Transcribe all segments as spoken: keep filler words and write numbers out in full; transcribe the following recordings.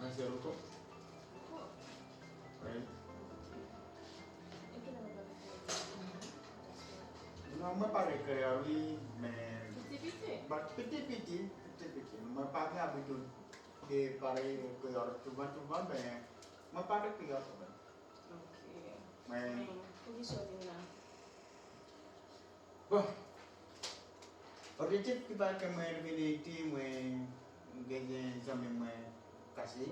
Mwen se Louko. Wi. Non, mwen pale kreyòl, wi, men piti piti. Bon, piti piti, piti piti. Mwen pa gen abitid de pale kreyòl souvan, souvan, men mwen pale kreyòl kanmenm. Ok. Men, men, pou ki sa w vin la? Bon, objektif ki fè ke mwen vin Ayiti, mwen gen zanmi mwen Kase,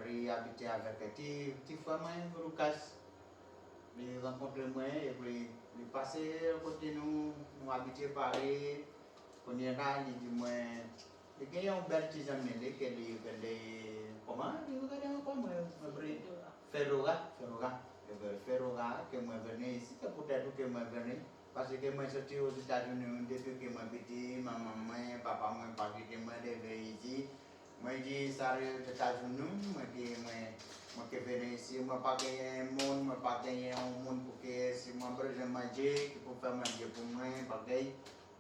li abite avèk ti, ti frè mwen, Lucas. Li rankontre mwen, epi li pase kote nou, nou abitye pale. Kounye a la, li di mwen, li gen yon bèl ti zanmi li, ke li rele, kòman li rele ankò, mwen, mwen bliye. Fedora. Fedora, Fedora. Li rele Fedora, ke mwen vini isi, se poutèt ou ke mwen vini. Paske mwen soti Ozetazini, depi ke mwen piti, manman mwen, papa mwen pa kite mwen leve isi. Mwen di, sa Ozetazini, mwen ke, mwen, mwen ke vini isi, mwen pa genyen moun, mwen pa genyen yon moun pou ke, si mwen bezwen manje, ki pou fè manje pou mwen, bagay.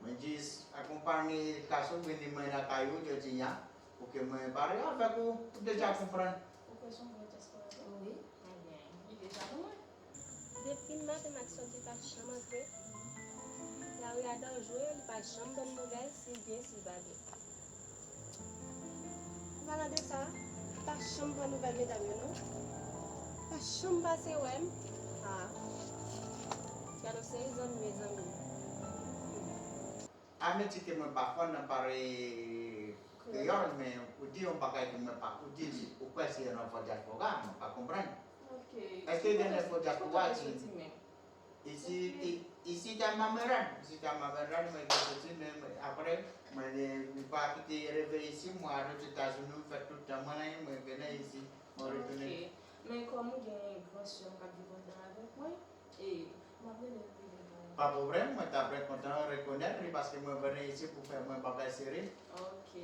Mwen jis akonpanye Kase vini mwen lakay ou jodi a, pou ke mwen pale avèk ou, ou deja konprann. Ou kwè se yon bon dyaspora tou? Wi. Ebyen, li deja pou mwen. Depi maten Max soti, li pa janm antre. Lari a danjre, li pa janm ban m nouvèl, si l gen, si l pa gen. An palan de sa, li pa janm pran nouvèl medam yo, non. Li pa janm pase wè m. Ah. Gade yon seri zanmi, mezanmi. Admeti ke mwen pa fò nan pale kreyòl, men ou di yon bagay ke mwen pa, ou di li, ou kwè se yon enfo dyaspora, mwen pa konprann. Ok. Èske gen enfo dyaspora ki, isi, i-, isi ta mameran, isi ta mameran, mwen gen soti, men, men apre, mwen, eh, mwen pa kite reve isi, mwen ale Ozetazini, mwen fè tout tan mwen, mwen vini isi, mwen retounen. Ok. Men kòm ou gen gran sè m k ap viv anndan avèk mwen, e m ap rele l pi devan. Pa pwoblèm, mwen ta byen kontan rekonèt li paske mwen vini isi pou fè mwen bagay serye. Ok.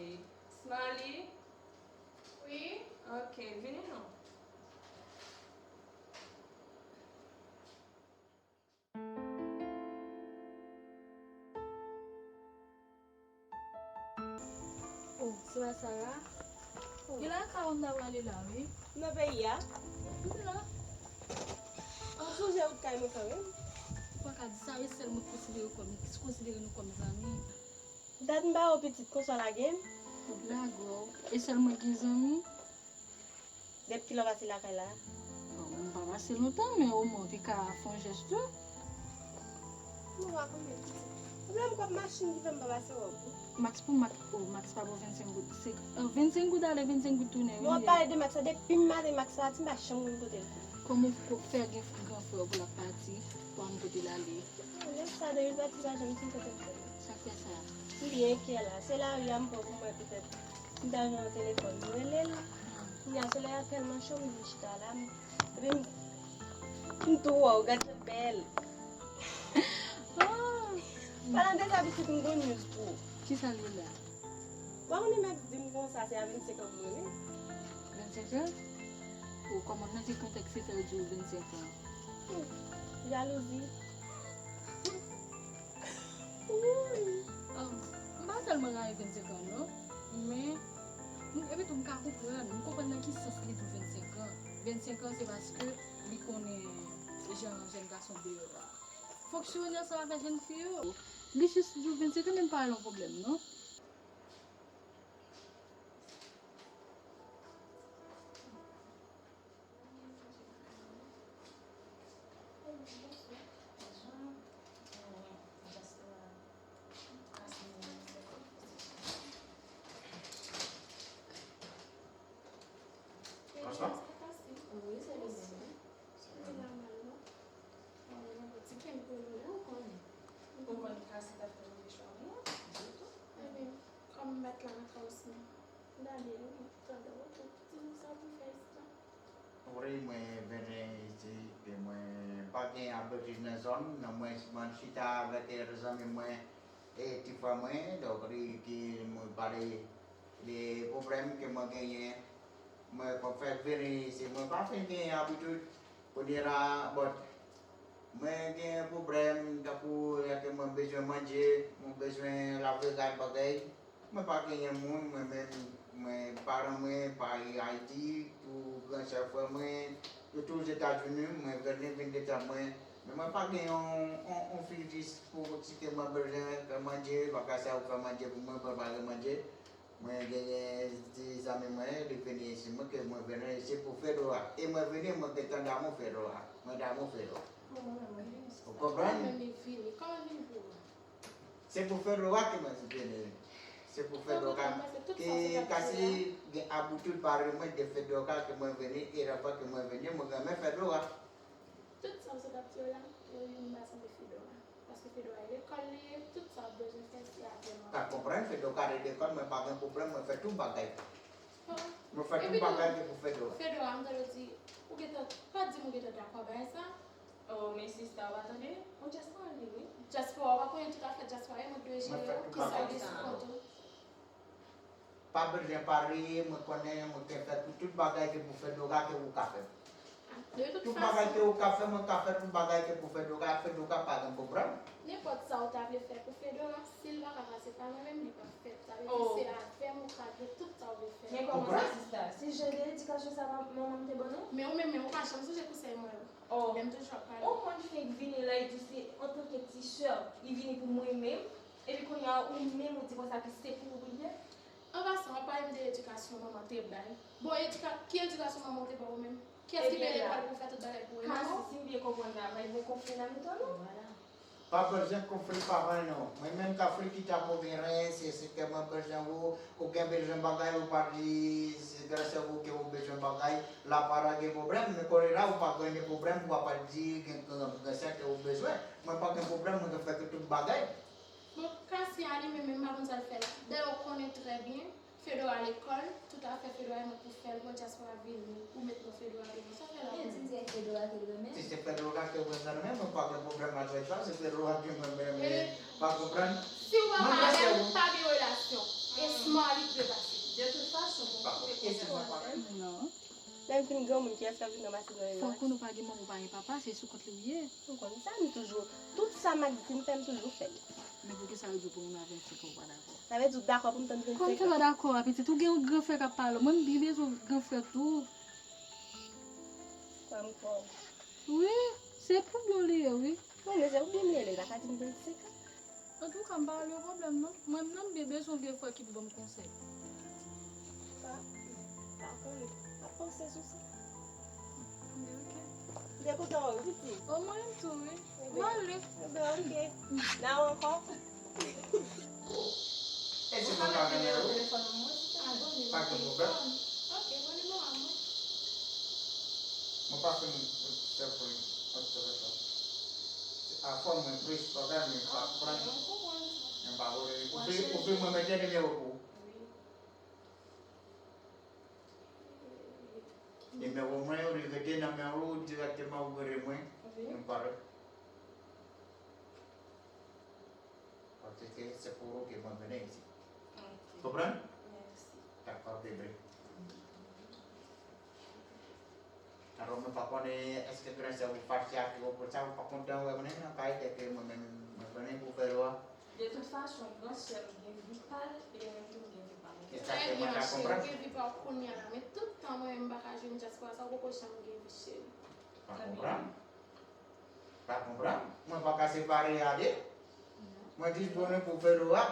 Smiley? Wi? Ok, vini non. Oh, se pa Sarah? Oh. Gen lakay ou m ta prale la, wi. Nan peyi a? M te la. Ou sonje wout kay mwen kanmenm? Ou pa ka di sa, e sèl mwen konsidere kòm, konsidere nou kòm zanmi. Dat m ba w pitit, konsa w lage m? Lage w. E sèl mwen gen zanmi? Depi kilè w pase lakay la? Bon, m pa pase lontan, men omwen w te ka fè yon jès tou. Mwen pa konnen pitit. Pwoblèm kòb machin ki fè m pa pase wè w. Max pou Max, oh, Max pa ba w vennsenk goud. Se, euh, vennsenk goud ale, vennsenk goud tounen, wi. Non, pale de Max la, depi maten Max pati, m pa janm konn kote l. Kòman w fè gen gran frè w pou l ap pati, pou w pa konn kote l ale? Bon, lè sa, depi l pati, m pa janm konn kote l. Sa k fè sa? M byen enkyè la. Se lari a m pran pou mwen petèt. M ta jwenn yon telefòn, m rele l. Kounye a, solèy la tèlman cho, m vin chita la. M, epi m, m tou wè w, gad jan l bèl. Ah! Palan de sa, pitit, m gon news pou ou. Kisa l ye la? Ou pa konnen Max di m konsa, se a vennsenk an pou mwen, wi. Vennsenk an? Ou kòman, nan ki kontèks li fè w di w vennsenk an? Hmm, jalouzi. Wouy! Ah, m pa tèlman rayi vennsenk an, non. Men, m, epi tou, m ka konprann. M konprann nan ki sans li di w vennsenk an. Vennsenk an, se paske li konnen jan jèn gason deyò a fonksyone ansanm avèk jèn fi yo. Li jis di w vennsenk an, men m pa wè l yon pwoblèm, non. Wi, mwen vini isi, e mwen pa gen abitid nan zòn nan. Mwen, mwen chita avèk zanmi mwen e ti frè mwen, donk li di mwen pale de pwoblèm ke mwen genyen. Mwen konn fè vini isi, mwen pa fin gen abitid kounye la, but mwen gen pwoblèm, tankou lè ke mwen bezwen manje, mwen bezwen lave kay bagay. Mwen pa genyen moun, mwen menm, mwen, paran mwen pa Ayiti, tou gran sè frè mwen, yo tou Ozetazini, mwen vini vin detann mwen. Men mwen pa gen yon, yon, yon fi jis pou si ke mwen bezwen fè manje, bagay sa yo fè manje pou mwen, mwen pa gen manje. Mwen genyen ti zanmi mwen, li vini isi, mwen ke mwen vini isi pou Fedora. E mwen vini, mwen gentan damou Fedora. Mwen damou Fedora. Ou konprann? Kòman li vini? Kòman li vini pou ou? Se pou Fedora ke mwen vini. Se pou Fedora. Ki kasi gen abitid pare mwen de Fedora ke mwen vini, e lè fwa ke mwen vini, mwen renmen Fedora. Tout sa w sot ap di yo la, yo youn pa sanble Fedora. Paske Fedora e lekòl li ye, tout sa w ap bezwen fè, se avè l w ap fè. Pa konprann, Fedora ale lekòl, mwen pa gen pwoblèm, mwen fè tout bagay. Mwen fè tout bagay ki pou Fedora. Fedora, m tande w di, ou gentan, pa di m ou gentan dakò bagay sa. Oh, men sista, w pa tande? Ou dyaspora li, wi. Dyaspora, w pa konnen tout afè dyaspora, e mwen ki dwe jere yo, kisa w gen sou kont ou? Pa bezwen pare, mwen konnen, mwen te fè pou tout bagay ke pou Fedora ke ou ka fè. Tout bagay ke ou ka fè, mwen ka fè tout bagay ke pou Fedora, Fedora pa gen pwoblèm. Nenpòt sa ou ta vle fè pou Fedora, si l pa ka pase pa mwen menm, li p ap fèt. Sa vle di se avè m ou ka gen tout sa w vle fè. Men kòman sa, sista? Se jan de edikasyon sa manman m te ban nou? Men ou menm, men ou pa janm sonje konsèy mwen yo. Oh. Men m toujou ap pale. Ou konn fenk vini la, e di se antanke ti sè, li vini pou mwen menm, epi kounye a ou menm ou di konsa ke se pou ou pou l ye? An pasan, w ap pale m de edikasyon manman te bay. Bon, edika-, ki edikasyon manman w te ba w menm? Kiyès ki peye lekòl pou w fè tout bagay pou ou? E manman w? Kasi, si m byen konprann la, pa gen konfli nan mitan nou? Vwala. Pa bezwen konfli pa bay non. Mwen menm konfli ki ta pou genyen, se, se ke mwen bezwen ou, ou gen bezwen bagay, ou pa di, se grasa ou ke ou bezwen bagay, la pa gen pwoblèm, men kounye la ou pa gen pwoblèm, ou pa di gen, gen, gen sa ke ou bezwen. Mwen pa gen pwoblèm, mwen gen fè tout bagay. Bon, Kasi a li menm, menm pa konn sa l fè la. Dayè ou konnen trè byen, Fedora lekòl, tout afè Fedora e mwen pou fè l, bon, dyaspora vini, ou met non Fedora devan, sa w fè la ou menm? Men di m se Fedora ke l renmen. Si se Fedora ke w renmen, mwen pa gen pwoblèm avèk sa, se Fedora ke mwen renmen, pa konprann. Si w pa avè l, pa gen relasyon. E smart li dwe pase. De tout fason, pou koupe konsèy. Non. Lè m fin granmoun, kiyès k ap vin ranmase m nan revè? Fò w konnen ou pa gen manman, ou pa gen papa, se sou kont li w ye. M konn sa, m toujou, tout sa Magdi m fè, m toujou fè l. Men poukisa yo di w pou nou nan vennsenk an ou pa dakò? Sa vle di ou dakò pou m tann vennsenk an? Kòm te pa dakò a, pitit, ou gen yon gran frè k ap pale w. Mwen, m byen bezwen yon gran frè tou. Kwè m kwè w. Wi, se pou byen w li ye, wi. Wi, men se pou byen m li ye, li pa ka di m vennsenk an. Antouka, m pa wè l yon pwoblèm non. Mwen menm, m byen bezwen yon vye frè ki pou ban m konsèy. Pa, pa konnen. M ap panse sou sa. Ebyen, oke. M byen kontan wè w, pitit. O, mwen menm tou, wi. M ale. Ebyen, oke. N a wè ankò. E si mwen pa gen nimewo telefòn mwen, mwen, pa gen pwoblèm. Oke, pran nimewo a mwen. Mwen pa fin fè pou li, an telefòn. Se afè mwen plis bagay, men pa pran. Mwen konprann sa. Men pa vle. Ou vle, ou vle mwen mete nimewo pou ou? Wi. Nimewo mwen, ou li rete nan men ou dirèkteman, ou rele mwen. Wi. Nou pale. Paske se pou ou ke mwen vini isi. Ok. Konprann? Mèsi. Dakò, bebe. Alò, mwen pa konnen èske gran sè ou fache ak ou pou sa, ou pa kontan wè mwen nan kay, dèke mwen menm, mwen konnen pou fè yo a. De tout fason, gran sè m gen vi pa l, e mwen menm tou m gen vi pa mwen. E sa ke mwen ta konprann. Trè byen, cheri, ou gen vi pa w kounye a la, men tout tan mwen menm m pa ka jwenn dyaspora sa, ou poko janm gen vi, cheri. Pa konprann? Pa konprann? Mwen pa ka separe a de. Non. Mwen jis bezwen pou Fedora.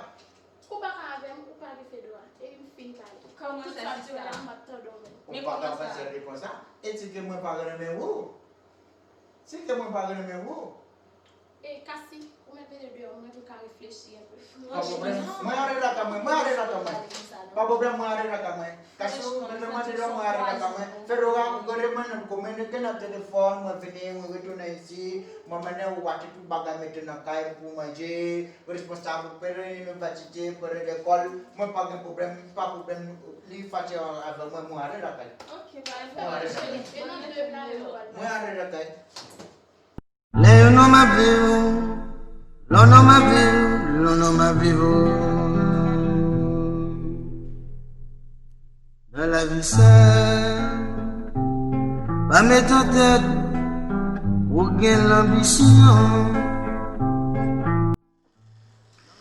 Ou pa ka avè m, ou pa gen Fedora. Epi m fin pale. Kòman sa, sista? Tout sa w di yo la, m p ap tande w menm. Ou pa ka panse de konsa. E si ke mwen pa renmen ou? Si ke mwen pa renmen ou? E Kasi, ou mèt mete deyò, mwen tou ka reflechi enpe. Pa pwoblèm, mwen ale lakay mwen, mwen ale lakay mwen. Pa pwoblèm, mwen ale lakay mwen. Kasi, ou mèt mete deyò, mwen ale lakay mwen. Fedora, ou gade mwen nan kominike nan telefòn, mwen vini, mwen retounen isit, mwen mennen ou achte tout bagay mete nan kay pou manje, responsab, pran inivèsite, pran lekòl, mwen pa gen pwoblèm, pa pwoblèm, li fache avè mwen, mwen ale lakay. Ok, pa gen pwoblèm, cheri. E nan de la yo? Mwen ale lakay. Lè yo nonm ap viv, lè yo nonm ap viv, lè yo nonm ap viv. Nan lavi sa, pa met an tèt ou gen lanbisyon.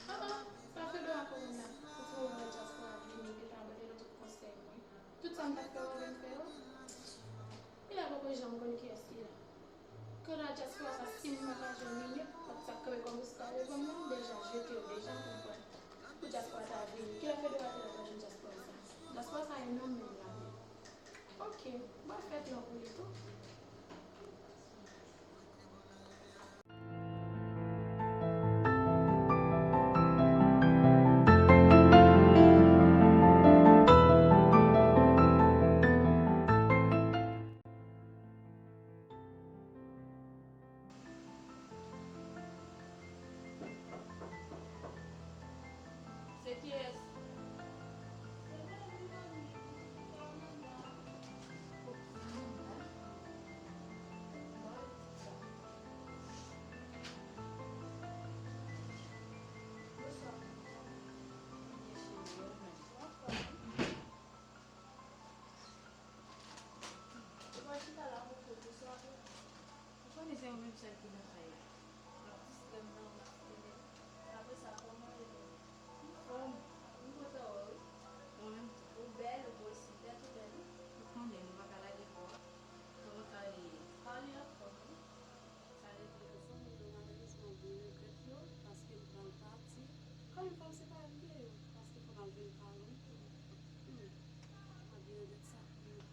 Papa, sa Fedora konn la, pou fè yon lòt dyaspora vini, epi ta mande nou tout konsèy mwen. Tout sa m t ap fè yo, vin fè yo. Li la poko janm konn kiyès li la. Kanta dyaspora sa, si m pa ka jwenn li, m ap sa kanpe kòm esklav devan mwen, m deja jete yo deja, m konprann. Pou dyaspora ta vini. Kilè Fedora te la pa jwenn dyaspora sa? Dyaspora sa e nan men l la. Ok, bòn fèt lan pou li tou. Se kiyès? Ou pa chita la pou kote sa. Ou konnen se ou menm sèl ki nan kay la. W ap distrè m nan, w ap fè m. Apre sa, kòman w ye menm? M anfòm. M kontan wè w, wi. Ou menm tou. Ou bèl, ou osi bèl, ou bèl, wi. Ou konnen, nou pa ka lage kò a. Kòman kari ye? Kari anfòm, wi. Sa rete yo. Sa rete yo, malerezman, m regrèt yo, paske m pral pati. Kòm fanm, se pa yo ki ye yo, paske fò n ap vin pale m tou. Hmm. M ap vin regrèt sa. Hmm.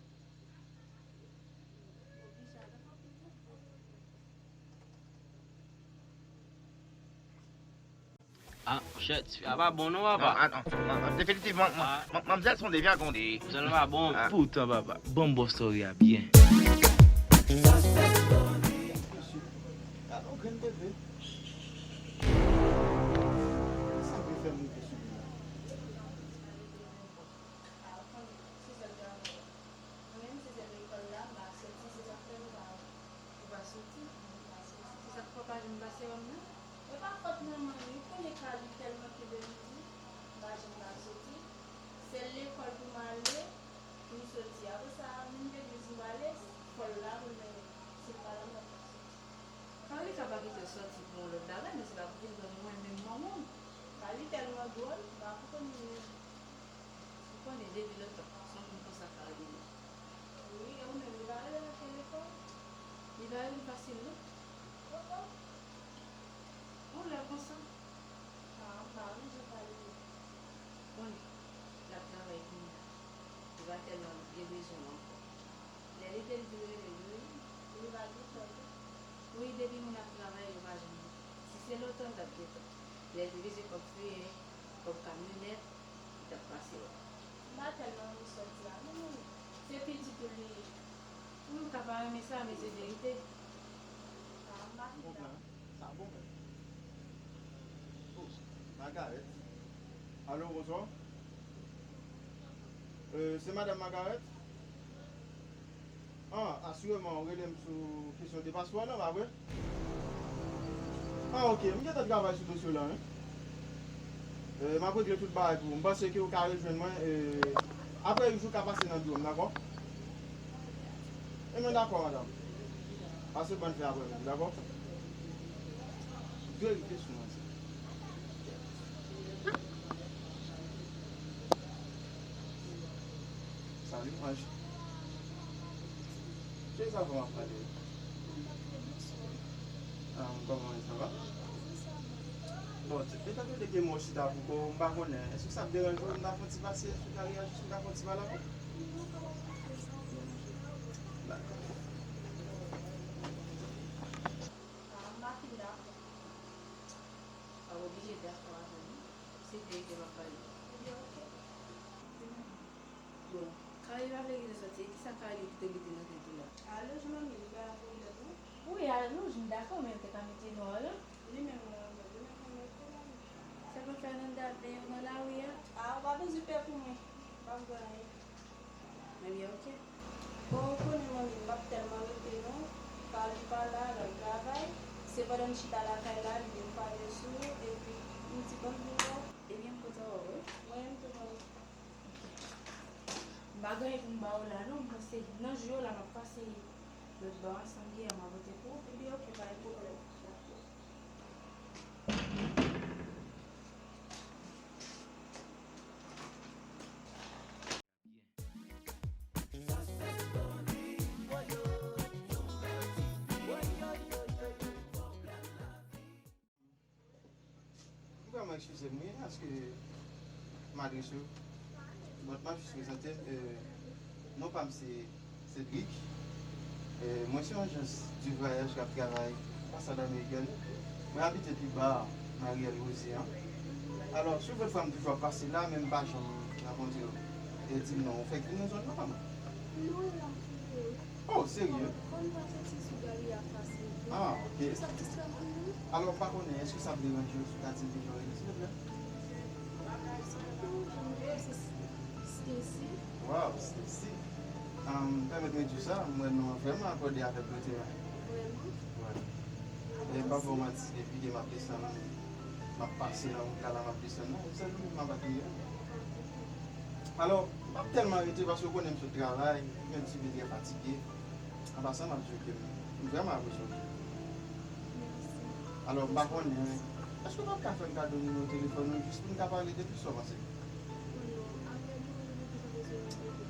M oblije avèk anpil regrèt. Ah, monchè, ti fi a pa bon non, papa. Non, ah, non, non, non, definitivman, man-, man-, manmzèl se yon devyagonde. Manmzèl pa bon. Ah. Poutan, papa, ban m bon story a byen. Ah, yon grenn bebe. Sa vle fè m rive sou li la? Mwen menm, se sèl lekòl la, m pa soti, se sa k fè m pa, ou pa soti, m pa soti. Se sa k fè w pa janm pase wè m nan? E pa fòt manman m, li konnen Kali tèlman kenbe m di, m pa janm ka soti. Sèl lekòl pou m ale, pou m soti. Apre sa, menm legliz m prale, fò l la pou l mennen m. Si l pa la, m p ap ka soti. Kali ka pa kite w soti pou yon lòt bagay, men se pa pou kite w mwen menm manman w. Kali tèlman dwòl, m pa konprann li menm. Ou konnen depi lontan, se yon moun konsa Kali ye. Wi, e ou menm, li pa rele nan telefòn? Li pa rele fasil, non. Poko. Yon lè konsa. Ah, m pa wè jan Kali ye. Konnen, l ap travay kounye a. Li pa tèlman gen bezwen w ankò. Lè li te di w rele l, wi. Li pa gentan tou. Wi, depi moun ap travay, yo pa janm gentan. Si se lontan, l t ap gentan. Lè l te bezwen kòb feyen, kòb kamyonèt, li t ap pase wè. M pa tèlman renmen sòti a, non, manmi. Se pitit ou li ye. Wi, ou ka pa renmen sa, men se verite. Ah, m pa fin la. Sa bon, men. Oh, Margaret. Alo, bonswa. Euh, se Madanm Margaret? Ah, asireman, ou rele m sou kesyon de paspò, non, pa vre? Ah, ok, m gentan travay sou dosye w la, wi. Euh, m ap regle tout bagay pou ou. M panse ke ou ka rejwenn mwen, euh, apre uit jou, ou ka pase nan biwo m, dakò? Ebyen, dakò, madanm. Pase bòn fen aprèmidi, dakò? Dwe rive sou mwen, sa. Salut, Ange. Kiyès avè w m ap pale? Ah, kòman, ça va? Bon, te, te tande ke mwen chita pou kò, m pa konnen. Èske sa ap deranje w, m ta fè yon ti pase sou karyè, jis m ta fè yon ti pale avè w? Dakò. Ah, m pa fin dakò. Mwen pa vle rete sòti, e kisa Carly ki te mete nan tèt ou la? Alonj, manmi, li pa la pou li lòt non. Wi, alonj, m dakò, men yo te ka mete nwa w lan. Li menm, mwen, mwen, li menm, mwen, mwen, mwen. Sèlman Fernanda, ben, yo nan lari a. Ah, ou pa bezwen pè pou mwen. M p ap granyen. Ebyen, oke. Bon, ou konnen, manmi, m p ap tèlman rete non. Carly pa la, l al travay. Se pandan m chita lakay la, li vin pale sou ou, epi m di, "Ban m vin wè w." Ebyen, m kontan wè w, wi. Mwen menm tou, manmi. M pa gen anyen pou m ba w la, non. M panse nan jou yo la, m ap pase lòt bò a, sanble a, m a pote pou ou. Ebyen, oke, pa gen pwoblèm. M vrèman eskize m, wi, aske m adrese w. Bon, m ap jis prezante m, euh, non pa m se Cédric. Euh, mwen se yon ajans de vwayaj k ap travay anbasad amerikèn. Mwen abite pi ba nan riyèl Woze an. Alò, si w vle fwa m toujou ap pase la, men m pa janm rankontre w. E di m non, ou fèk vin nan zòn nan kòman? Non, e la m fouye wi. Oh, serye? Konn pa soti sou gari a fasil. Ah, ok. Sa distrè moun nan. Alò, m pa konnen, èske sa ap deranje w si w ka di m kijan w rele, silvouplè? Sa tou, jan m rele se Stacy. Wow, Stacy. Um, pèmèt mwen di w sa, m wè non an vrèman akòde avèk kote a. Vrèman? Wi. E m p ap ba w manti, depi ke m ap desann, m ap pase nan wout la, la m ap desann nan, se sèl ou menm m ap admire. Alò, m p ap tèlman rete paske w konnen m sot travay, m enn ti pe trè fatige. An pasan, m ap di w ke m, m vrèman apresye w. Mèsi. Alò, m pa konnen, èske w p ap ka fè m kado nimewo telefòn ou jis pou n ka pale de plis, sa w panse?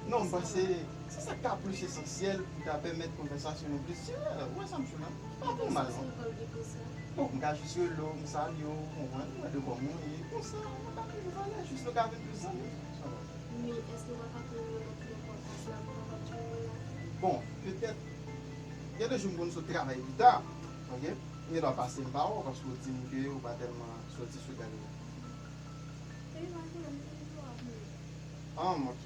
Non, m panse se sa k ka plis esansyèl pou ta pèmèt konvèsasyon nou plis dirè. Ou wè sa m sou la? Pa pou mal, non. Bon, m ka jis rele w, m salye w, ou konprann, m wè de kòman w ye. Konsa, nou ka toujou pale, jis nou ka vin plis zanmi. Men, èske w pa ka tounen yon lòt lè pou w pase la, pou w kapab tounen la? Bon, petèt, gen de jou m konn sot travay pita, ok? M gen dwa pase m pa wè w, paske w di m ke ou pa tèlman soti sou gari a. Epi pa gen pwoblèm, m te di w ap mwen. Ah, ok.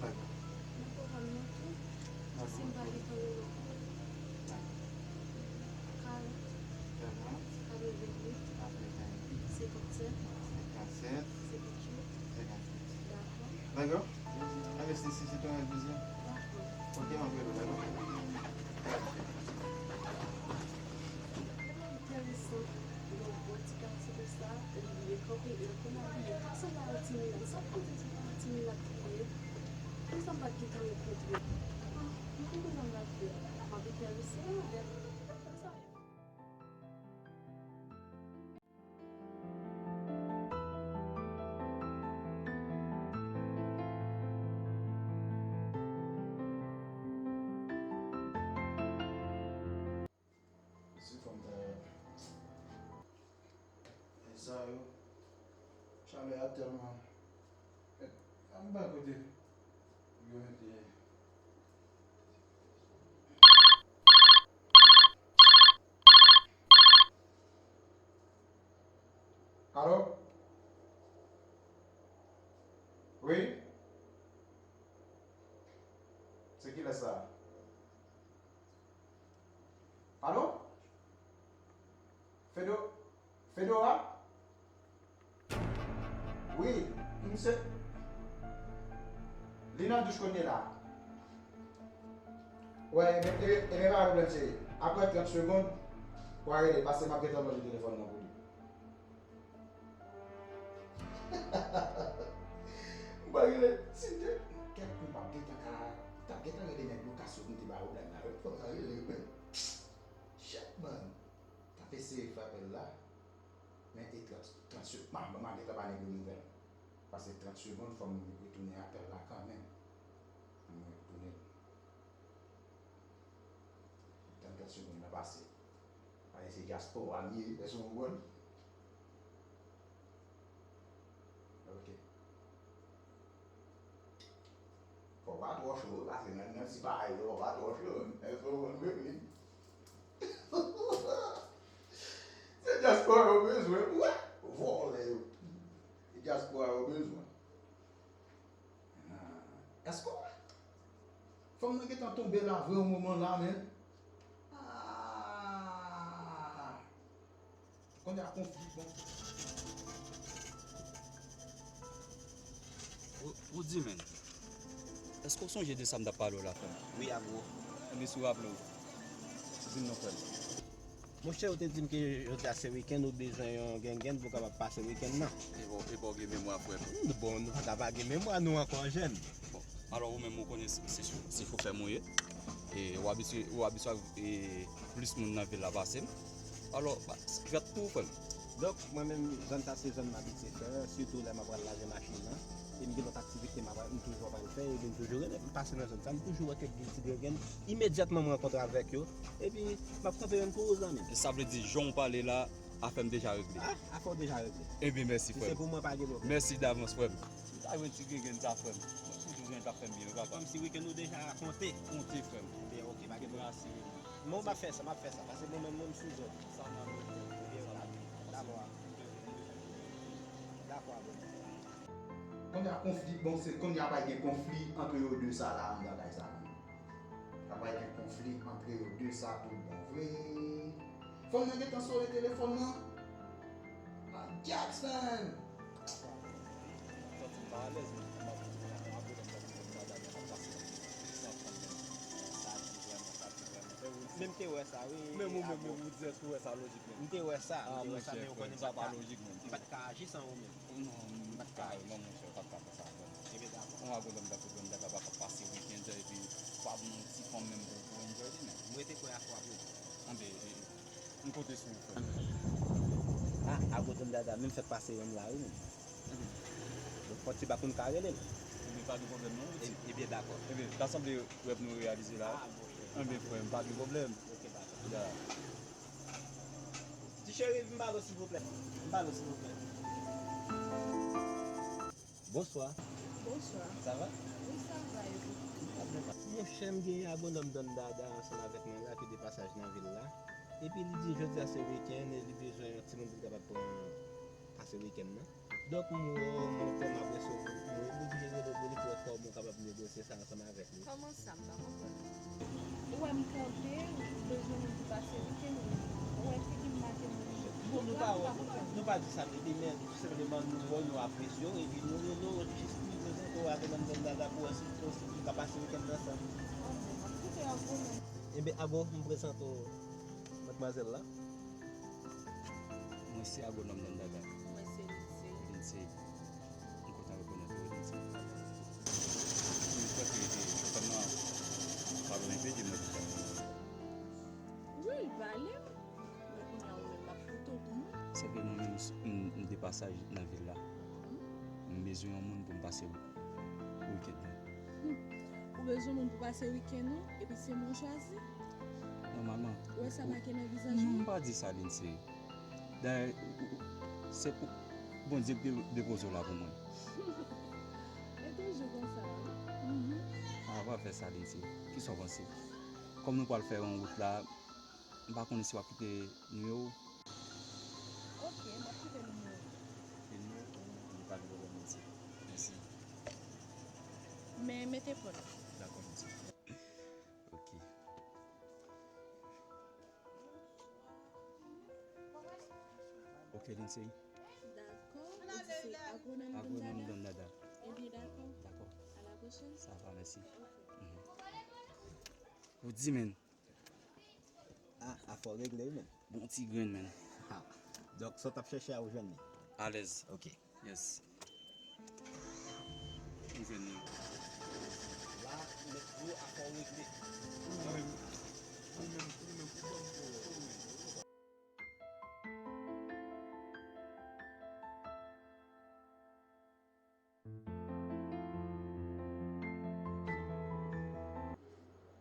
Dakò. Nan pwogram nan tou, si m pa gen tan rele w. Dakò. Karant, katrevennuit, katrevennuit, senkannsèt, senkannsèt, senkannuit, senkannuit. Dakò. Dakò? Envestisè, se te yon plezi. Ok, m ap rele w, dakò? Enteresan, yon bon ti gason konsa, li vle kanpe, e l konn abiye konsa la, yon ti milat. Sa pou di se pa yon ti milat li ye? Konsa m pa t gentan rankontre. Ah, m konn konsa m pral fè. M ap enterese, lè m konsa. Mesye, fò m ta, e sa yo, chalè a tèlman, e, anba kote yo mete. Alo? Wi? Se kilès sa? Alo? Fedo, Fedora? Wi, m se, li nan douch kounye la. Wè, e, e, e, e pa pwoblèm, cheri. Apre trant segonn, w a rele, paske m ap gentan lonje telefòn nan pou li. M pa rele, si te, kèt m p ap gentan ka, m t ap gentan rele nèg Lucas yo pou m te ba yo blag la, yo pa ka rele yo menm. Shit, man. M t ap eseye fè apèl la, men e trant, trant se, m a, m a gentan pa gen de nouvèl. Pase trant segonn, fò m retounen apèl la kanmenm. Fò m retounen. Tann trant segonn nan pase. Pase se dyaspora m ye, èske w konprann? Ok. Fò w pa twò cho, pase nan, nan ti bagay yo, fò w pa twò cho, èske w konprann, bebe? Se dyaspora w bezwen, wi. Dyaspora yo bezwen. Ah, èske w wè? Fanm nan gentan tonbe la vre yon moman la, men. Ah! Kounye a konfli, bon. Ou, ou di, men. Èske w sonje de sa m t ap pale w la, frè m? Wi, Agwo. Ebyen, si w raple w, di m non, frè m. Monchè, ou te di m ke jodi a se wikenn, ou bezwen yon gengenn pou w kapab pase wikenn nan. E bon, e bon, gen memwa, frè m. Hmm, bon, nou pa ta pa gen memwa, nou ankò jèn. Bon, alò, ou menm, ou konnen se, se cho-, se chofè m ou ye. E ou abitye, ou abitye ak, e, plis moun nan vil la pase m. Alò, ba, jwèt pou ou, frè m. Donk, mwen menm, zòn sa se zòn m abitye fè, sitou lè m ap pral lave machin nan. E m gen lòt aktivite m ap, m toujou ap al fè, epi m toujou renmen pase nan zòn sa, m toujou wè kèk ti grenn grenn. Imedyatman m rankontre avèk yo, epi m ap kanpe youn pou ou, zanmi. Sa vle di, jan w pale la, afè m deja regle. Ah, afè w deja regle. Ebyen, mèsi, frè m. Si se pou mwen, pa gen pwoblèm. Mèsi davans, frè m. M ta jwenn ti grenn grenn sa, frè m. Mwen toujou jwenn t ap fè m byen, wi, papa. Kòmsi wikenn ou deja konte. Konte, frè m. Ebyen, oke, pa gen pwoblèm. Rasire m. Mwen, m ap fè sa, m ap fè sa. Pase mwen menm, mwen, m sou zòn. Sa n ap fè. Ebyen, oke. Dakò. Dakò, abòne. Kounye a konfli, bon, se kounye a pral gen konfli ant yo de sa la anndan kay sa menm. Ka pral gen konfli ant yo de sa tout bon vre. Fanm nan gentan sone telefòn nan. Ah, Jackson! Santi m pa alèz, men m ap di w la, m ap pale m tankou moun dada, men m ap pase nan sa fanm nan. Sa di vrèman, sa di vrèman. Men m te wè sa, wi. Menm ou menm, menm ou di, èske w wè sa lojik menm? M te wè sa, m te wè sa, men ou konnen m pa t ka, m pa t ka aji san ou menm. Non, m pa t ka, non, monchè, ou pa t ka fè sa, frè m. Ebyen, dakò. Yon agwonòm tankou Don Dada pa ka pase wikenn, epi pa ban yon ti fanm menm pou, pou enjoy li menm. M rete kwè afwa pou ou. Anben, e, e, m konte sou ou, frè m. Ah, agwo Don Dada, menm fèk pase yonn la, wi, menm. Mhm. Donk, fò ti bakoun ka rele l. Ebyen, pa gen pwoblèm, non, wi, ti. E, ebyen, dakò. Ebyen, ta sanble rèv nou reyalize la. Ah, bon. Anben, frè m, pa gen pwoblèm. Ok, dakò. Ya. Ti cheri, vin pale w, silvouplè. Vin pale w, silvouplè. Bonswa. Bonswa. Sa va? Wi, sa va, e ou? Monchè, m gen agwonòm Don Dada ansanm avèk mwen la ki de pasaj nan vil la. Epi li di jodi a se wikenn e li bezwen yon timoun pou l kapab pran pase wikenn nan. Donk, m wè w, m wè w, m ap resevwa w, m oblije rele w pou li pou wè kòman w kapab negosye sa ansanm avèk li. Kòman sa, m pa konprann? Ou wè m kanpe, ou bezwen moun pou pase wikenn, ou wè figi m make moun. Bon, nou pa, nou pa di sa, men tou senpleman nou wè w, nou apresye w, epi nou rele w jis pou nou prezante w avè Don Dada pou wè si l posib nou ka pase wikenn nan ansanm. Anben, m ap koute w, agwonòm. Enben, agwo, m prezante w madmwazèl la. Mwen se agwonòm Don Dada. Mwen se Lindsay. Lindsay. M kontan rekonèt ou, Lindsay. M kwè ke, e, fanm nan pale w enpe de mwen deja. Wi, l pale m. Men kounye a ou menm, m ap koute w pou mwen. Sèke mwen menm, m, m de pasaj nan vil la. Mhm. M bezwen yon moun pou m pase wikenn nan. Hmm. Ou bezwen moun pou pase wikenn ou, epi se mwen w chwazi? Nòmalman. Ou wè sa make nan vizaj mwen? Non, m pa di sa, Lindsay. Dayè, se pou Bondye k de-, depoze w la pou mwen. E toujou konsa, wi. Mhm. A, pa fè sa, Lindsay. Kisa w panse? Kòm nou pral fè yon wout la, m pa konnen si w ap kite nimewo w. Ok, m ap kite nimewo m. Kite nimewo w? Wi. Pa gen pwoblèm, Lindsay. Mèsi. Men mete pon. Dakò, Lindsay. Ok. Ok, Lindsay. Dakò. Ou di se agwonòm Don Dada? Agwonòm Don Dada. Ebyen, dakò. Dakò. A la pwochèn. Sa va, mèsi. Ok. Mhm. Ou di, men. Ah, afè w regle, wi, men. Bon ti grenn, men. Ha. Donk, sa w t ap chèche a, ou jwenn li? Alèz. Ok. Yes. M jwenn li. La, mèt gwo afè w regle. Ou menm, ou menm, ou menm, ou banm pou ou menm.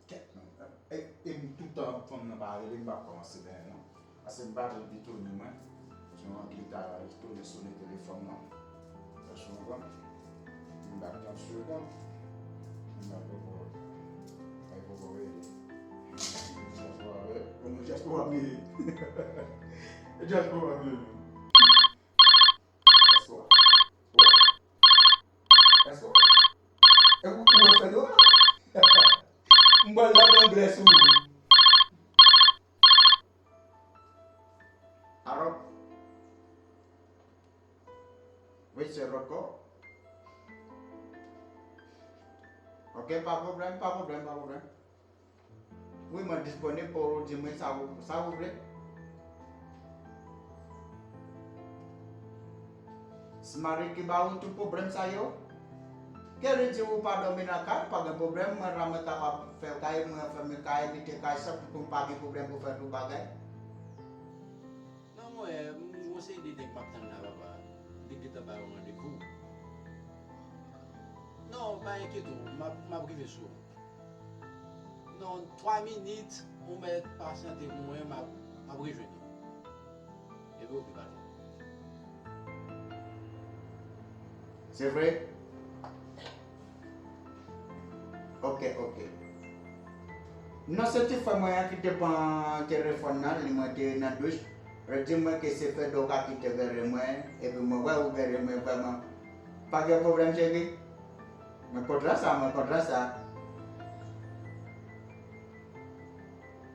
Kèt non. E, e m toutan fanm nan pa rele, m p ap kòmanse benyen non. Paske m pa vle l pitone mwen. Jan angle ta pitone sone telefòn nan. Sa sou konprann. M bat nan segonn. M bat poko. Ay poko rele. Just pou ap rele. Just pou ap rele. Just pou ap rele. Just pou ap. Mwen fè nou. M pral lage anglè sou ou. Aròp. Wi, se Rocco. Ok, pa pwoblèm, pa pwoblèm, pa pwoblèm. Wi, mwen disponib pou ou di mwen sa ou, sa ou vle. Smari ki ba ou tout pwoblèm sa yo? Ke li di ou pa dòmi nan kay, pa gen pwoblèm, mwen la mwen kapab fè kay, mwen fèmen kay, mete kay, san pou m pa gen pwoblèm pou fè tout bagay. Non, mwen, m, m gon seri de nèg m ap tann la, papa. M te gentan ba yo randevou. Non, pa enkyete w, m ap, m ap rive sou ou. Nan twa minit, ou mèt pasyante pou mwen, m ap, m ap rejwenn ou. Epi oke, patwon. Se vre? Ok, ok. Non, se ti frè mwen an ki te pran telefòn nan, li mwen te nan douch. Li di mwen ke se Fedou ki te rele mwen, epi mwen wè ou rele mwen vrèman. Pa gen pwoblèm, cheri. Mwen kontan sa, mwen kontan sa.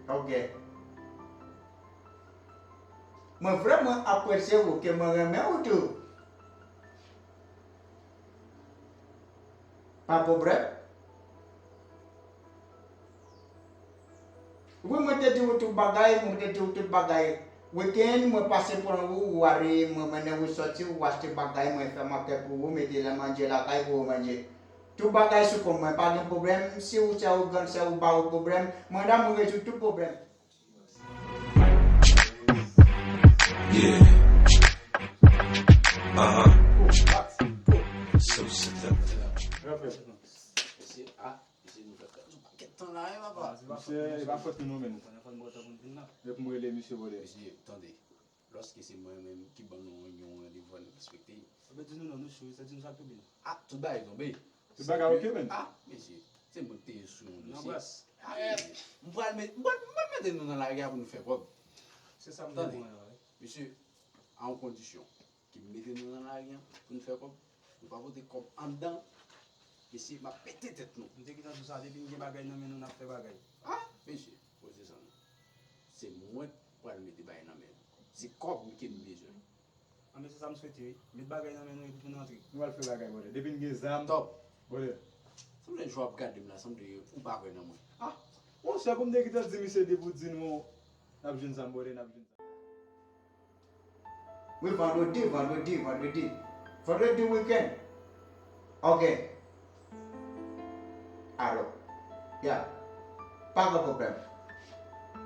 Ok. Mwen vrèman apresye ou, ke mwen renmen ou tou. Pa pwoblèm. Wi, mwen te di ou tout bagay, mwen te di ou tout bagay. Wikenn, mwen pase pran ou, ou ale, mwen mennen ou soti, ou achte bagay, mwen fè makèt pou ou, mete la manje lakay pou ou manje. Tout bagay sou kont mwen, pa gen pwoblèm. Si ou sè ou grann sè ou ba ou pwoblèm, mwen la mwen rezoud tout pwoblèm. Yeah. Uh-huh. So seductive. Mesye, a, mesye, nou fè nou pakèt tan la, wi, papa. Mesye, e pa fòt nou, non, men. Fò n bò tan pou n vin la. Epi m rele misye vòlè. Mesye, tande. Lòske se mwen menm ki ban nou yon randevou, fò nou respekte. Sa vle di nou non, nou sou, sa di nou sa k tonbe. A, tout bagay tonbe. Tout bagay ok, men. A, mesye, se mwen ki te sou yon dosye. Nan bras. A, mesye, m pral met, m pral, m pral mete nou nan lari a pou nou fè kòb. Se sa m te bon la, wi. Mesye, a yon kondisyon. Ki mete nou nan lari an pou n fè kòb. Nou pa pote kòb anndan, mesye, m ap pete tèt nou. M te gentan di w sa, depi n gen bagay nan men nou, n ap fè bagay. A, mesye, poze zam nan. Se mwen k pral mete bagay nan men nou. Se kòb ke m bezwen. A, mesye, sa m swete, wi. Met bagay nan men nou epi pou n antre. Nou pral fè bagay, brother. Depi n gen zam, top. Brother. Sanble jan w ap gade m la, sanble ou pa kwè nan mwen. A, monchè, pou m te gentan di misye depi w di nou, n ap jwenn zam, brother, n ap jwenn zam. Wi, vandredi, vandredi, vandredi. Vandredi wikenn. Ok. Alò. Ya. Pa gen pwoblèm.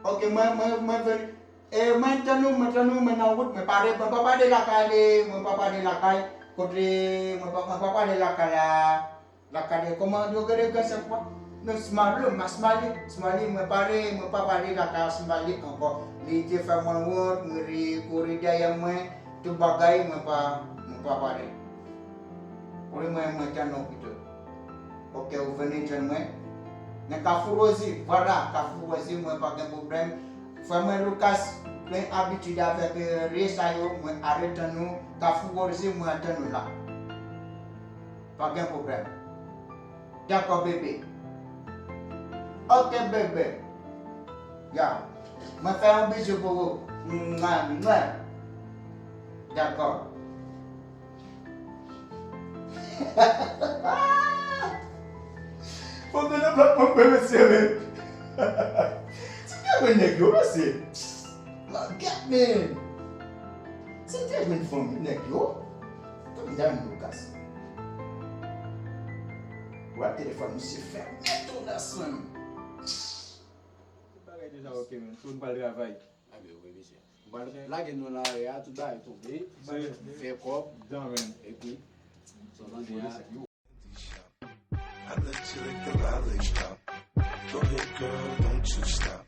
Ok, mwen, mwen, mwen vini. E mwen tann ou, mwen tann ou, mwen nan wout, mwen pare, mwen pa pale lakay li, mwen pa pale lakay, kote, mwen pa, mwen pa pale lakay la. Lakay, kòman yo rele grann sè kwa? Non, Smali, ma Smali, Smali, mwen pale, mwen pa pale lakay Smali ankò. Li te fè mwen wont, mwen li kouri dèyè mwen, tout bagay, mwen pa, mwen pa pale. Kouri mwen, mwen tann ou pito. Ok, ou vini tann mwen. Nan Kafou Rozi, vwala, Kafou Rozi, mwen pa gen pwoblèm. Frè mwen Lucas, plen abitid avèk, eh, rye sa yo, mwen ale tann ou, Kafou Rozi, mwen tann ou la. Pa gen pwoblèm. Dakò, bebe. Ok, bebe. Ya. Mwen fè yon bizou pou ou. Mwa, mwa. Dakò. Fò m te nan blòk mwen, mwen, mesye, men. Se te jwenn nèg yo, mesye. Lòt gèt, men. Se te jwenn fanmi nèg yo. Tann dan Lucas. Wè telefòn misye fèmen tou nan swen. Tout bagay deja ok, men. Fò n pral travay. A byen, wi, mesye. Bon, lage nou nan lari a, tout bagay tonbe. Fè kòb. Epi, sa w tande a. I let you lick the lollipop. Go ahead, girl, don't you stop.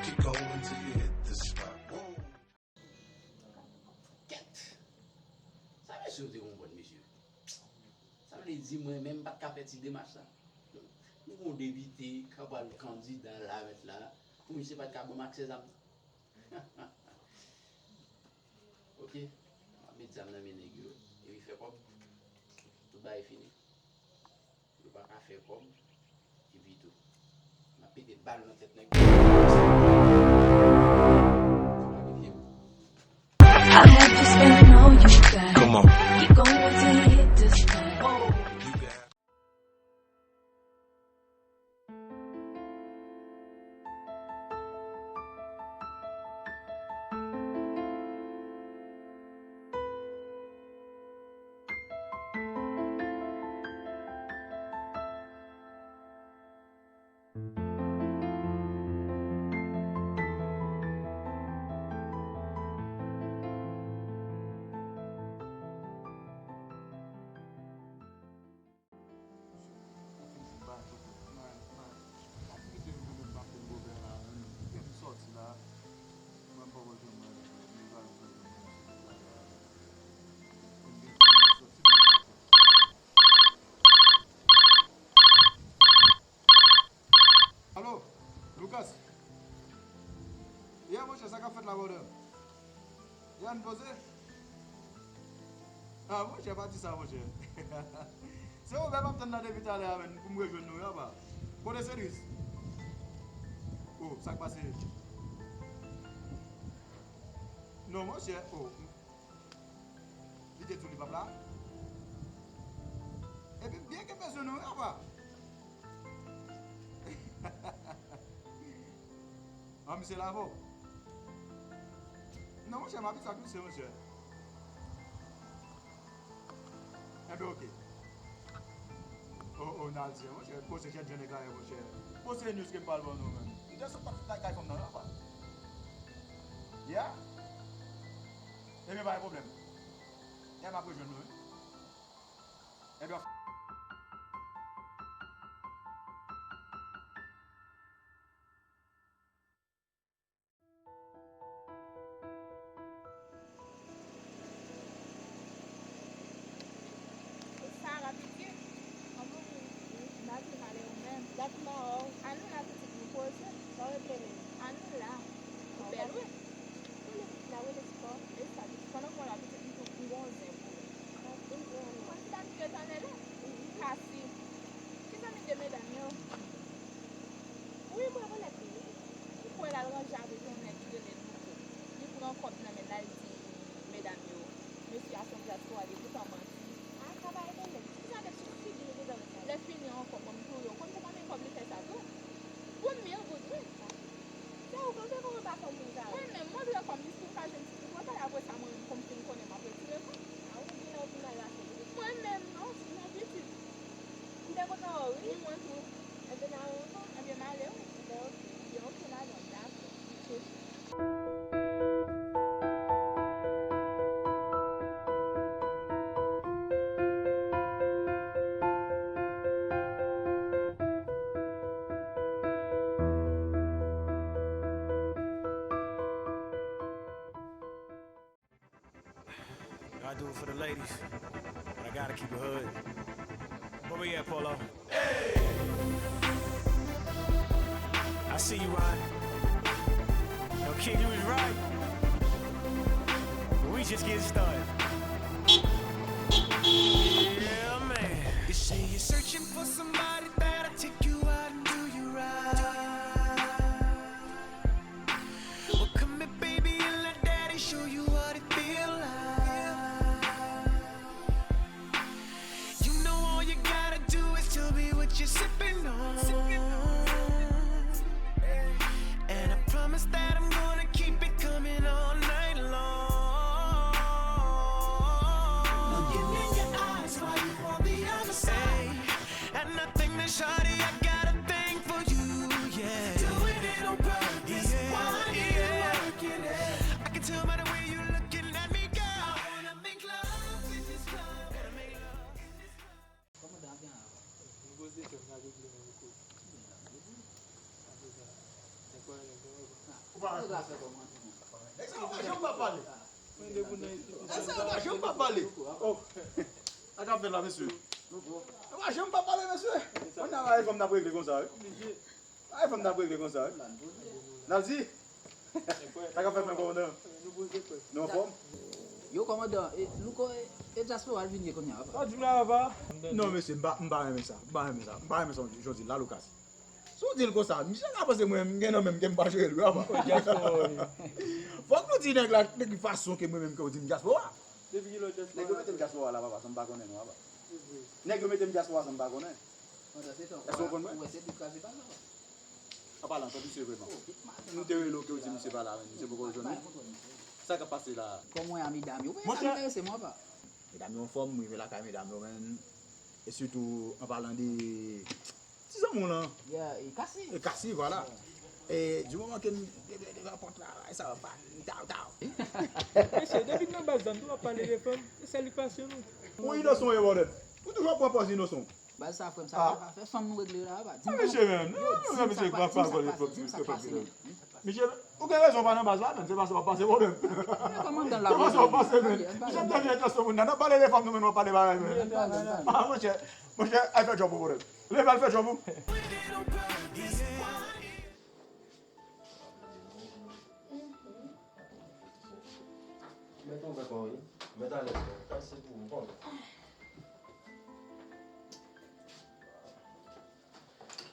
Keep going till you hit the spot. Whoa. Kèt! Sa mesye yo te konprann, mesye? Sa vle di mwen menm m pa t ka fè ti demach sa? Nou gon depite k ap pral kandida la mèt la, pou misye pa t ka ban m aksè zam nan? Ok, m ap met zam nan men nèg yo, epi fè kòb, tout bagay fini. Yo Pa ka fè kòb, epi tou, m ap pete bal nan tèt nèg yo. Sa pa vin vye m. I have to spend all you got. Come on. You gon' want to hit the spot. You got Alo, Lucas. Yeah, monchè, sa k ap fèt la, brother? Yeah, n poze? Ah, monchè, pa di sa, monchè. Se Robert m ap tann nan depi talè a, menn, pou m rejwenn nou, apa. Kote Cedric? Oh, sa k pase? Non, monchè, oh. Li te di w li p ap la? Epi m byen gen bezwen nou, wi, apa. An, misye la avè w? Non, monchè, m abitye ak misye, monchè. Enben, oke. O, o, n al di, monchè, poze jèn jèn nèg la ye, monchè. Poze news ke m pral ban nou, menn. M te sot pati kay fanm nan, apa. Yeah? Ebyen, pa gen pwoblèm. Ebyen, m ap rejwenn nou, wi. Ebyen, Sarah, pitit. Kòman w ye? Wi, m pa twò pale ou menm. Gad kouman w. Annou la, pitit, nou poze. Sa w regle menm? Annou la. Ou bèl, wi. Ou rele pitit la, ou rele Tikò. E sa, pitit, pandan w la, pitit, m tou, m gon zen pou ou. Mwen ti dam ki ret anlè la. Kasi. Ti zanmi de medam yo. Wi, mwen rekonèt li, wi. Ou kwè l al ranje avèk yon nèg ki rele Louko. Li pran kòb nan men l, l al di medam yo, mesye a se yon dyaspora, li toutan manti. A, sa pa etone m. Ti jan de sou figi li te dòmi sa. Lè fini ankò, bon, m tou yo konn se pa menm kòb li fè sa tou. Pou mil goud, wi. Se ou k antre kòman pa fè moun sa yo? Mwen menm, mwen vle kòm jis pou m ka jwenn ti kou pwòpè, apre sa mwen menm kòm fin konnen m ap retire kòm. A ou gen lè ou vin al rache wi. Mwen menm non, non pitit. M te kontan wè w wi. Ni mwen tou. Enben n a wè ankò. Enben m ale wi. Enben oke. Enben oke madanm, dakò. I do it for the ladies, but I gotta keep it hood. Where we at, Polo? I see you, Ryan. Yo, kid, you was right. We just getting started. Yeah, man. They say you're searching for somebody that'll take you out and do you right. Well, come here, baby, and let daddy show you what it feel like. You know all you gotta do is tell me what you're sipping on. And I promise that I'm gonna keep it coming all night long. Looking in your eyes while you on the other side. And I think that shawty, I got a thing for you, yeah. Do it in a world, this is why you working it. I can tell by the way you looking at me, girl. I wanna make love in this club. Wanna make love in this club. Kòmandan ap gen avan? Nou poze tèt la, nou poze tèt la. Apre sa, nèg yo, nèg yo, nèg yo. Ou pa wè sa fè kòmandan. Nèg sa yo pa janm pa pale. Mwen de moun nan enstitisyon sa. Nèg sa yo pa janm pa pale. Oh. Sa k ap fèt la, mesye? Yo pa janm pa pale, mesye. Kòmandan, bagay fanm n ap regle konsa, wi. Bagay fanm n ap regle konsa, wi. Naldi. Sa k ap fèt, men kòmandan? Nou anfòm? Yo, kòmandan, e, Louko, e, e dyaspora l vin ye kounye a, papa? Sa di m la, papa? Non, mesye, m pa, m pa renmen sa. M pa renmen sa. M pa renmen sa, jan w di l la, Lucas. Si w di l konsa, misye ka panse mwen menm, m gen nan men m ke m pa jere l, wi, apa. Fòk nou di nèg la, de ki fason ke mwen menm ke w di m dyaspora. Depi ki lè w dyaspora? Nèg yo mete m dyaspora la, papa, san m pa konnen non, apa. Nèg yo mete m dyaspora san m pa konnen. Èske w konn mwen? An palan, antan misye vrèman. M te rele w ke w di misye pa la, men misye poko jwenn ou. Sa k ap pase la? Kòman w ye, medam yo? Monchè, sa enterese mwen, apa. Medam yo anfòm, m rive lakay medam yo, men. E sitou, an palan de ti zanmi w lan. Yeah, e Kasi. E Kasi, vwala. E di moman ke m de, de, devan pòt la, e sa va, taw, taw. Mesye, depi nan baz la, m tou ap pale de fanm, e salipasyon nou. Ou inosan w ye, brother. Ou toujou ap pran pòz inosan w. Baz sa, frè m, sa pa ka fè. Fanm nou regle la, apa. Di m mesye menm. Yo, non, di m mesye sa k pa pase, di m sa k pase menm. Misye, ou gen rezon, w pa nan baz la, men se pa sa w ap pase pwoblèm. Se pa sa w ap pase, men. Misye, m te vin entansyon moun nan, n ap pale de fanm nou, men nou ap pale bagay, men. Ah, monchè, monchè, al fè djòb ou, brother. Leve, al fè djòb ou. Mèt ouvè kò w, wi. Mèt alèz, wi. Sa se pou ou, m konnen.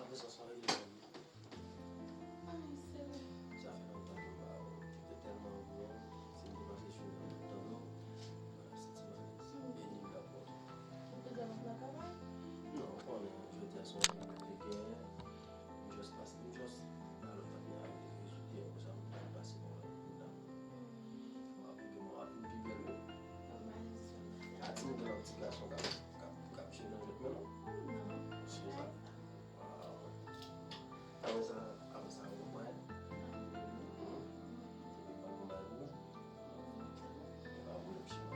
Apre sa, sa rele m. Ay, Senyè. Sa fè lontan ke m pa wè w. Te tèlman anvi wè w. Si m te pase sou yon lòt tablo, m pa t ap santi m alèz. Beni m rapò. Ou te devan lakay la? Non, ou konnen, jodi a se yon anvi m te genyen. M just pase, m just ba lòt patnè a yo te vin sou teren konsa, m pral pase bò la pou m ta w ap vin pi bèl, wi. Gade, m gen yon ti gason k ap, k ap, k ap jwe nan jwèt men nou. Se sa. Waw. Apre sa, apre sa, ou konprann? Epi m ap konprann ou. E pa pwoblèm, cheri.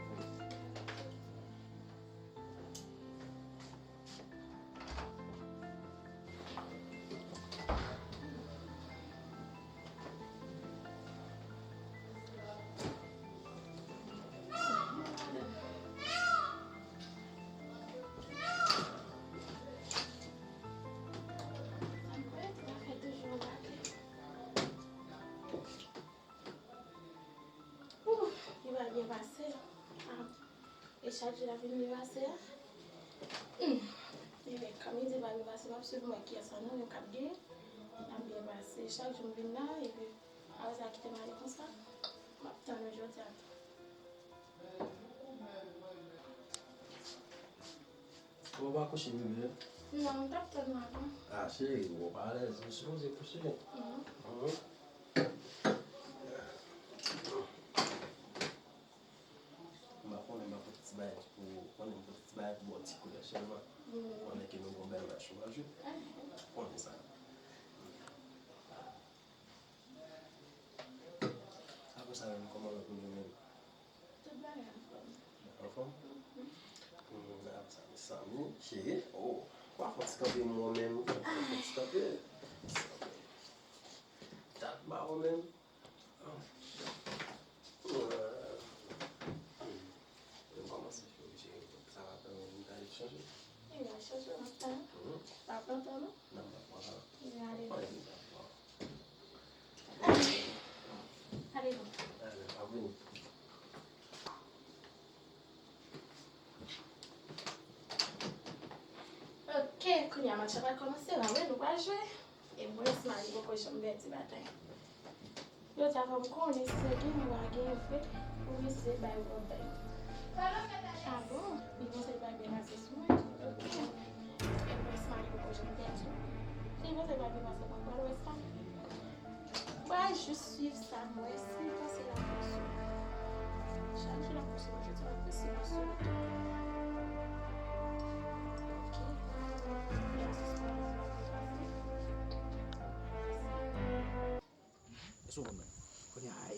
Ouf, li va byen pase. Ah. E chak jou l ap vin pi pase a. Hmm. Ebyen, kòm li di l ap byen pase, m ap swiv mwen kiyès nan nou menm k ap genyen. L ap byen pase. Chak jou m vin la, epi apre sa, kite m ale konsa. M ap tann ou jodi a tou. Ou pa kouche, bebe? Non, m t ap tann ou avan. Ah, cheri, ou pa alèz, ou sipoze kouche. Mhm. Mhm. M pa konnen, m pa pote ti bagay pou, konnen m pote ti bagay pou bò ti koulè sèlman. Mm. Konnen ke nou gon bèl match nou pral jwe. Konnen sa. Apre sa menm, kòman lòt moun yo menm? Tout bagay anfòm. Anfòm? Mhm. Hmm, apre sa, mezanmi, cheri, oh, ou pa fè ti kanpe mwen menm, ou fè ti kanpe. Dat ba ou menm. Mwen kòmanse fè cheri, sa va pèmèt m ta chanje. Li va chanje nan tan. Mhm. Pa pran tan, non? Non, m pa pran tan. Li va ale. Mwen, m pa pran. Ale non. Ale, pa vini. Ok, kounye a match la pral kòmanse, n a wè nou pral jwe. E mwen, Smiley poko janm pèdi batay. Yo ta fè m konnen si se genyen ou pa genyen vre, pou misye bay ou bay. Ah bon? Li panse li pral byen pase sou mwen? Ok. E mwen, Smiley poko janm pèdi. Si li panse li pral byen pase, mwen pral wè sa. Mwen jis swiv sa, mwen si l panse l ap fè sou mwen. Chak jou l ap fè sou mwen, jodi a l ap fè sou mwen sou. Ok. Mwen jis swiv sa. Èske w konprann? Kounye a, e,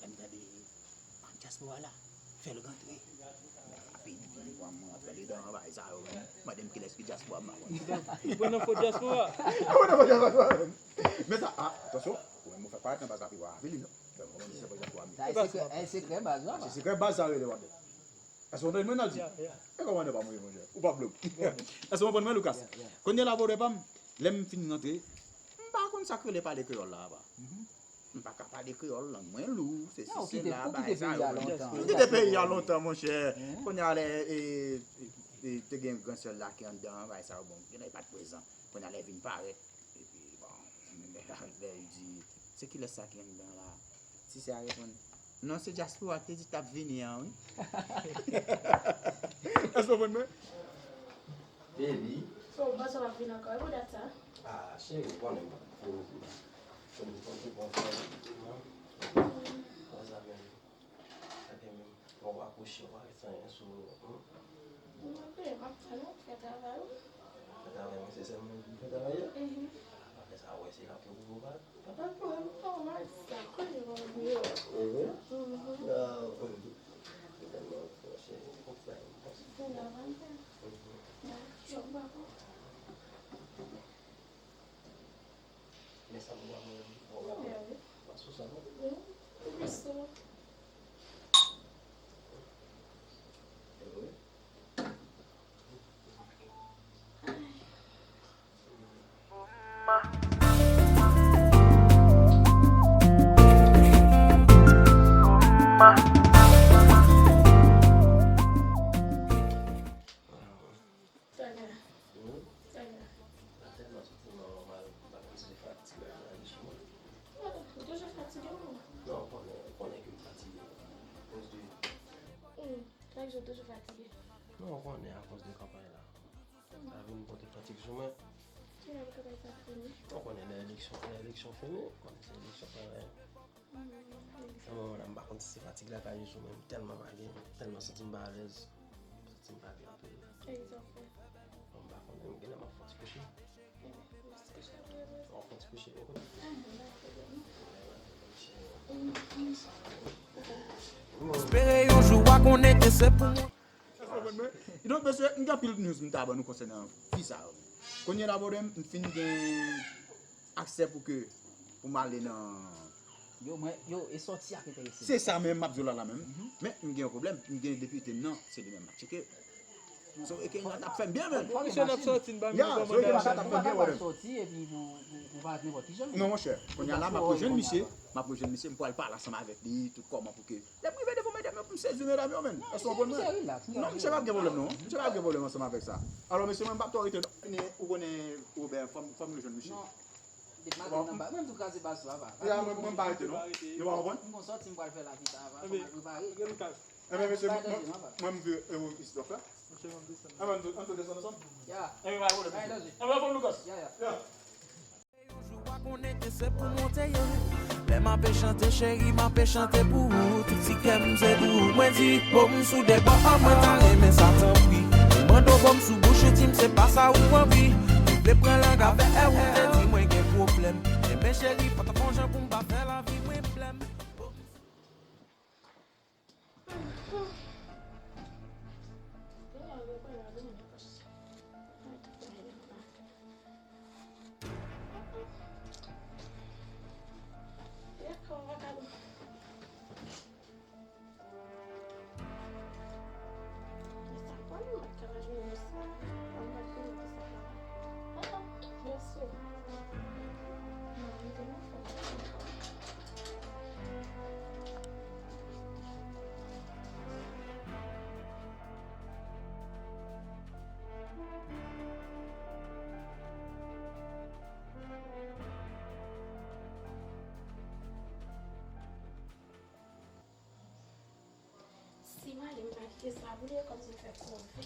lè m tande dyaspora la, fè l rantre. Epi, mwen ap pale dan bagay sa yo, men mande m kilès ki dyaspora m ap wè. Ou pran nan fo dyaspora. Ou pran nan fo dyaspora. Men sa, ah, atansyon, ou menm ou fè parèt nan baz la pi bò avili, non? Fè mwen se fo dyaspora m. Sa e sekrè, e sekrè baz la. Se sekrè baz sa rele, w ap di. Èske w konprann mwen, Naldi? Yeah, yeah. E kòman nèg pa mwen, monchè? Ou pa blòk. Èske w konprann mwen, Lucas? Yeah, yeah. Kounye a la, brother pa m, lè m fin rantre, m pa konn sa k rele pale kreyòl la, apa. Mhm. M pa ka pale kreyòl, lang mwen lou, sesi, sela, bagay sa yo. Ou kite peyi a lontan. M kite peyi a lontan, monchè. Mhm. Kounye a, lè, e, e, Te, te gen gran sè l la ki anndan an, bagay sa yo, bon, genlè li pa t prezan. Kounye a lè l vin parèt, epi, bon, lè l di, se kilès sa ki anndan la? Ti sè a reponn, non, se dyaspora ki te di t ap vini an, wi. Èske w konprann mwen? Baby. Oh, bòs la ap vin ankò, e pou dat sa? Ah, cheri, ou konnen m p ap fini. Fò m konn tout bon fè. What's up, man? Sa gen menm. Bon, w akouche, w pa ret anyen sou ou, non? Mwen, m ap fè, non, fè travay, wi. Fè travay, mwen, se sèl mwen ki fè travay la? Mhm. Apre sa, w wè, se la pou ou pa, pa, pa pran. Oh, mwen, sa, konnen mwen, yo. Mhm. Mhm. Ah, mwen, se tèlman fò, cheri, ou fè, mwen panse. Fè travay, fè. Mhm. Nan, jòb, pa bon. Men sa m ap mwen, mwen pa sou sa non. Sa gen. Hmm? Sa gen. Mwen tèlman santi m pa nòmal, m pa konn si se fatig la ki sou mwen. Ou toujou fatige, non? Non, ou konnen, ou konnen ke m fatige. Akoz de... Hmm, chak jou toujou fatige. Non, ou konnen, akoz de kanpay la. Sa vin pote fatig sou mwen. Kilè kanpay sa fini? Ou konnen, lè eleksyon, lè eleksyon fini, ou konnen se eleksyon kanpay. Nan moman la, m pa konn si se fatig la k ap jwe sou mwen, m tèlman pa gen, m tèlman santi m pa alèz, m santi m pa byen anpil. Bon, m pa konnen, m genlè m ap fè yon ti kouche. M ap fè yon ti kouche, ou konprann? Espere yon jou w a konnen ke se pou mwen. Èske w konprann mwen? Kidonk, mesye, m gen anpil news m ta ban nou konsènan fi sa yo. Kounye a la, brother, m fin gen aksè pou ke, pou m ale nan... Yo, mwen, yo, e sòti a k enterese m. Se sa menm m ap di w la, la menm. Mhm. Men, m gen yon pwoblèm, m gen depite m nan, se li menm m ap tcheke. So, e ke misye t ap fè m byen, menm. Fò misye t ap sòti, n ba misye kòmandan. Ya, so, e ke misye t ap fè m byen, brother. Fò l sòti, epi pou, pou, pou pa nenpòt ki jan. Non, monchè, kounye a la, m ap rejwenn misye, m ap rejwenn misye, m pral pale ansanm avèk li, tout kòman pou ke Lè m rive devan medam yo pou m sezi medam yo, menn. Èske w konprann mwen? Non, misye p ap gen pwoblèm, non. Misye p ap gen pwoblèm ansanm avèk sa. Alò, mesye, mwen, m p ap twò rete, non. Fini, ou konnen, Robert, fò m, fò m rejwenn misye. Non. Depi maten nan ba, mwen tou kraze baz la, pa. Ya, mwen, mwen pa rete, non. Yo pa konprann? M gon sòti m pral fè la pita, pa. Fò m al prepare. Ebyen, mesye, mwen, mwen, mwen, m vle, e, ou, isit w ap fè? Ebyen, ann tou, ann tou desann ansanm. Ya. Ebyen, pa gen pwoblèm, mesye. Ebyen, fò m Lucas. Ya, ya. Ya. Yon jou w a konnen ke se pou mwen w te ye. Lè m ape chante, cheri, m ape chante pou ou. Tout ti kè m se pou ou. Mwen di, bon, m sou de bò, mwen ta renmen sa, tanpri. Ou mande w, bon, m sou bouch ou, di m se pa sa ou anvi. Ou vle pran lang avè e ou te di mwen gen pwoblèm. Enben, cheri, fò ta fè yon jan pou m pa fè lavi mwen blèm. Si m ale, m pa kite sa boule kòm si m fè kòve.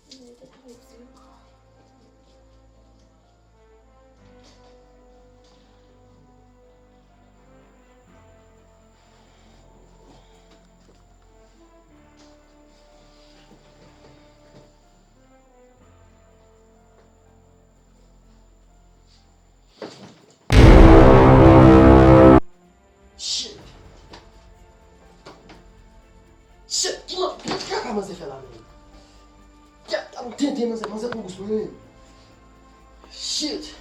M mete avèk ti ankò. Shit. Shit, ki man, ki kaka manzè fè la menm? Kaka, ou tenten manzè, manzè pran gous mwen menm. Shit.